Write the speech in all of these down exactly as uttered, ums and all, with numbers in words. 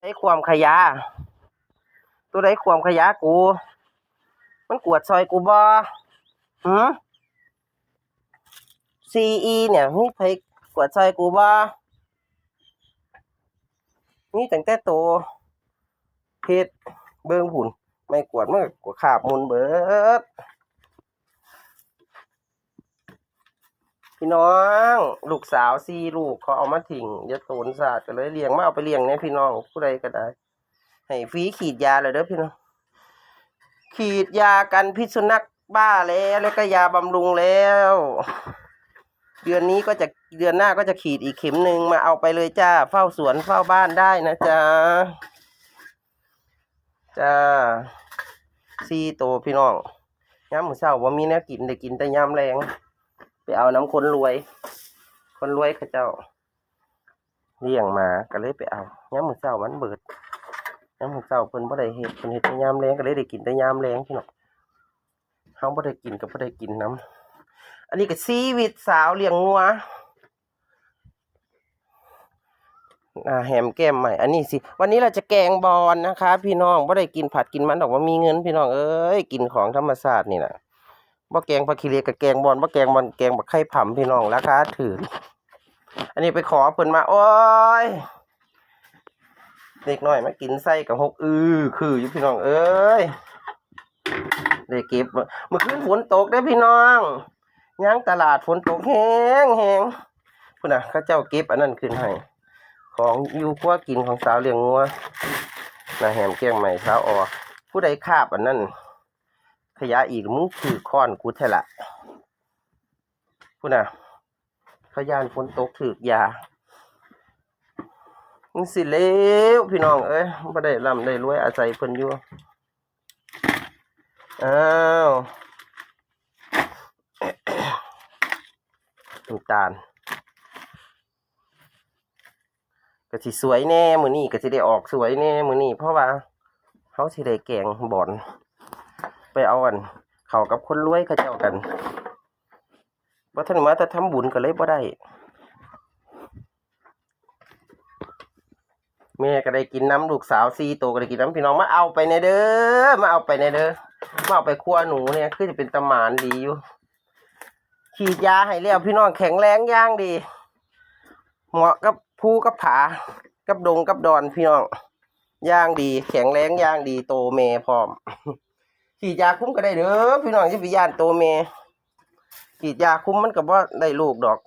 ไอ้ความขยะ ตัวใดความขยะกู มันกวาดซอยกูบ่ หืม ซีอี เนี่ย มีไผกวาดซอยกูบ่ มีตั้งแต่โต เฮ็ด เบิ่งพุ้น ไม้กวาดมันก็กวาดคราบหมุนเบิด พี่น้อง ลูกสาวสี่ลูกเขาเอามาทิ้ง อย่าโตนสาด ก็เลยเลี้ยง มาเอาไปเลี้ยงแหน่พี่น้อง ผู้ใดก็ได้ ให้ฟรีขีดยาเลยเด้อพี่น้อง ขีดยากันพิษสุนัขบ้าแล้ว แล้วก็ยาบำรุงแล้ว เดือนนี้ก็จะ เดือนหน้าก็จะขีดอีกเข็มหนึ่ง มาเอาไปเลยจ้า เฝ้าสวนเฝ้าบ้านได้นะจ๊ะ จ้า สี่โตพี่น้อง ยามมื้อเช้าบ่มีแนวกิน ได้กินแต่ยามแลง ไปเอานำคนรวย คนรวยเขาเจ้า เลี้ยงหมาก็เลยไปเอา ยามมื้อเช้ามันเบิด ยามมื้อเช้าเพิ่นบ่ได้เฮ็ด เพิ่นเฮ็ดแต่ยามแลง ก็เลยได้กินแต่ยามแลงพี่น้อง เฮาบ่ได้กินก็บ่ได้กินนำ อันนี้ก็ชีวิตสาวเลี้ยงงัว อ่า แหมแก้มใหม่ อันนี้สิ วันนี้เราจะแกงบอนนะคะ พี่น้อง บ่ได้กินผักกินมันดอก บ่มีเงินพี่น้องเอ้ย กินของธรรมชาตินี่แหละ บ่แกงผักขี้เหล็กก็แกงบอน บ่แกงบอน แกงบักไข่ผำพี่น้อง ราคาถูก อันนี้ไปขอเพิ่นมา โอ้ย เด็กน้อยมากินไส้กับหก อื้อ คืออยู่พี่น้องเอ้ย ได้เก็บ มื้อคืนฝนตกเด้อพี่น้อง ย่างตลาดฝนตกแฮงแฮง พุ้นน่ะ เขาเจ้าเก็บอันนั้นขึ้นให้ ของอยู่ครัวกินของสาวเลี้ยงงัว นะ แหมแก้มใหม่สาวออ ผู้ใดคาบอันนั้น ขยะอีก มึงถือค้อนกูแท้ละ พุ้นน่ะ เขาย้านฝนตกถืกยา มันสิเลวพี่น้องเอ้ย บ่ได้ร่ำได้รวย อาศัยเพิ่นอยู่ อ้าว น้ำตาล ก็สิสวยแหน่ มื้อนี้ก็สิได้ออกสวยแหน่ มื้อนี้ เพราะว่าเฮาสิได้แกงบอน ไปเอาอัน เข้ากับคนรวยเขาเจ้ากัน บ่ทันมาแต่ทำบุญก็เลยบ่ได้ แม่ก็ได้กินนำ ลูกสาวสี่โตก็ได้กินนำ พี่น้อง มาเอาไปแหน่เด้อ มาเอาไปแหน่เด้อ มาเอาไปครัวหนูเนี่ย คือจะเป็นตาหมานดีอยู่ ขีดยาให้แล้วพี่น้อง แข็งแรงอย่างดี เหมาะกับภูกับผา กับดงกับดอนพี่น้อง อย่างดี แข็งแรงอย่างดี โตแม่พร้อม ขีดยาคุมก็ได้เด้อพี่น้อง อย่าไปย้านโตแม่ ขีดยาคุมมันก็บ่ได้ลูกดอก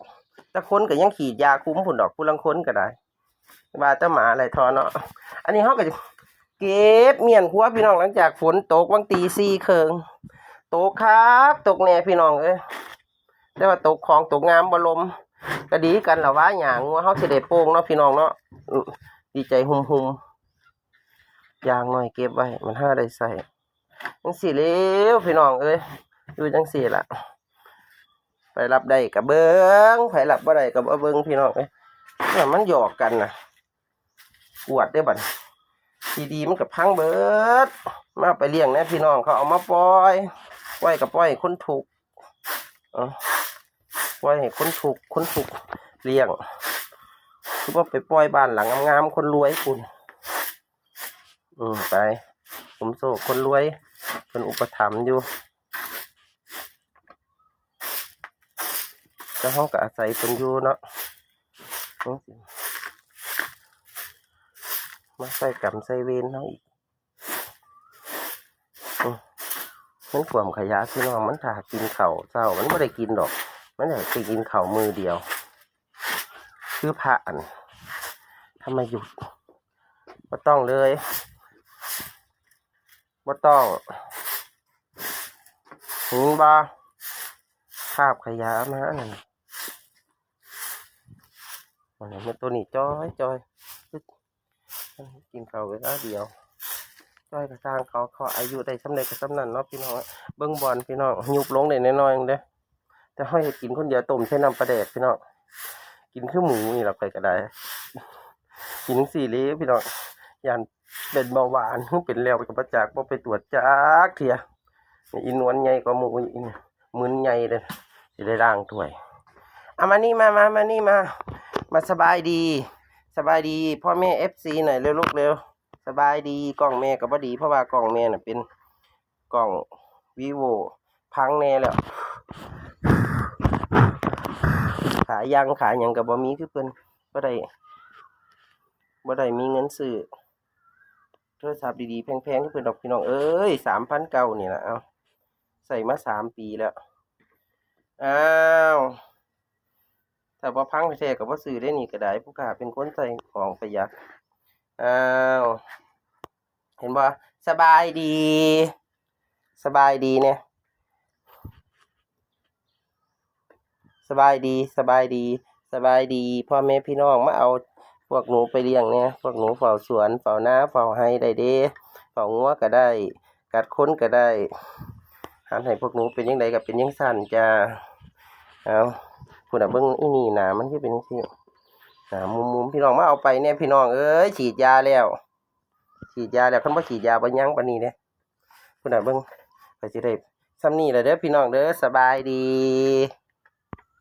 แต่คนก็ยังขีดยาคุมพุ้นดอก ผู้ลางคนก็ได้ ว่าแต่หมาอะไรทอเนาะ อันนี้เฮาก็จะเก็บเมี่ยนครัวพี่น้อง หลังจากฝนตกวังตีสี่เคิง ตกคักตกแน่พี่น้องเอ้ย แต่ว่าตกของตกงามบ่ลม ก็ดีกันล่ะว่าหยังว่าเฮาสิได้โป่งเนาะพี่น้องเนาะ อืม ดีใจหุ่มๆ อย่างน้อยเก็บไว้ มันหาได้ใช้ จังซี่แหล้วพี่น้องเอ้ย อยู่จังซี่ล่ะ ไผรับได้ก็เบิ่ง ไผรับบ่ได้ก็บ่เบิ่งพี่น้องเอ้ย เนี่ยมันหยอกกันน่ะ กวาดเด้อบัด ดีๆ มันก็พังเบิด มาเอาไปเลี้ยงแหน่พี่น้อง เขาเอามาปล่อย ปล่อยก็ปล่อยให้คนทุกข์ เอ้า ปล่อยให้คนทุกข์ คนทุกข์เลี้ยง คือว่าไปปล่อยบ้านหลังงามๆ คนรวยพุ้น อืม ไป สมโชคคนรวย เพิ่นอุปถัมภ์อยู่ แล้วเฮาก็อาศัยเพิ่นอยู่เนาะ จังซี้ มาใส่กรรมใส่เวรเฮาอีก อืม มันขวมขยะพี่น้อง มันถ้ากินข้าวเช้า มันบ่ได้กินดอก มันอยากสิกินข้าวมื้อเดียว คือพระอัน ธรรมยุทธ์ บ่ต้องเลย บ่ต้อง เห็นบ่ คราบขยะมานั่นน่ะ อันนี้มันตัวนี้จ้อยจ้อย กินข้าวเวลาเดียว จ้อยก็ช่างเขา เขาอายุได้ส่ำใดก็ส่ำนั้นเนาะพี่น้อง เบิ่งบอนพี่น้อง ยุบลงได้น้อยๆเด้อ แต่เฮาเฮ็ดกินคนเดียว ต้มใส่น้ำปลาแดกพี่น้อง กินคือหมูนี่ล่ะ ข้อยก็ได้ กินจั่งซี้แหล้วพี่น้อง ย้านเป็นเบาหวาน เป็นแล้วก็บ่จัก บ่ไปตรวจจักเทื่อ อีนวลใหญ่กว่าหมู่อีนี่ มึนใหญ่เลย สิได้ล้างถ้วย เอามานี่มา มา มานี่มา มาสบายดี สบายดีพ่อแม่ เอฟซี หน่อยเร็วลูกเร็ว สบายดี กล้องแม่ก็บ่ดี เพราะว่ากล้องแม่น่ะเป็นกล้อง vivo พังแน่แล้ว ขายังขาหยังก็บ่มีคือเพิ่น บ่ได้ บ่ได้มีเงินซื้อโทรศัพท์ดีๆแพงๆคือเพิ่นดอกพี่น้องเอ้ย สามพันเก้านี่ล่ะ เอา ใช้มาสามปีแล้ว อ้าว ถ้าบ่พังแท้ก็บ่ซื้อได้นี่ก็ได้ ผู้ข้าเป็นคนใช้ของประหยัด อ้าว เห็นบ่ สบายดี สบายดีเนี่ย สบายดี สบายดี สบายดี พ่อแม่พี่น้อง มาเอาพวกหนูไปเลี้ยงเนี่ย พวกหนูเฝ้าสวน เฝ้านา เฝ้าไร่ได้เด้ เฝ้างัวก็ได้ กัดคนก็ได้ หัดให้พวกหนูเป็นจั่งใดก็เป็นจั่งซั้นจ้า เอา พุ้นน่ะ เบิ่งอีนี่ หน้ามันคือเป็นจั่งซี้ หน้ามุมๆ พี่น้อง มาเอาไปแน่พี่น้องเอ้ย ฉีดยาแล้ว ฉีดยาแล้ว คันบ่ฉีดยาบ่ยังปานนี้เด้ พุ้นน่ะ เบิ่ง ไปสิได้ ส่ำนี้ล่ะเด้อพี่น้องเด้อ สบายดี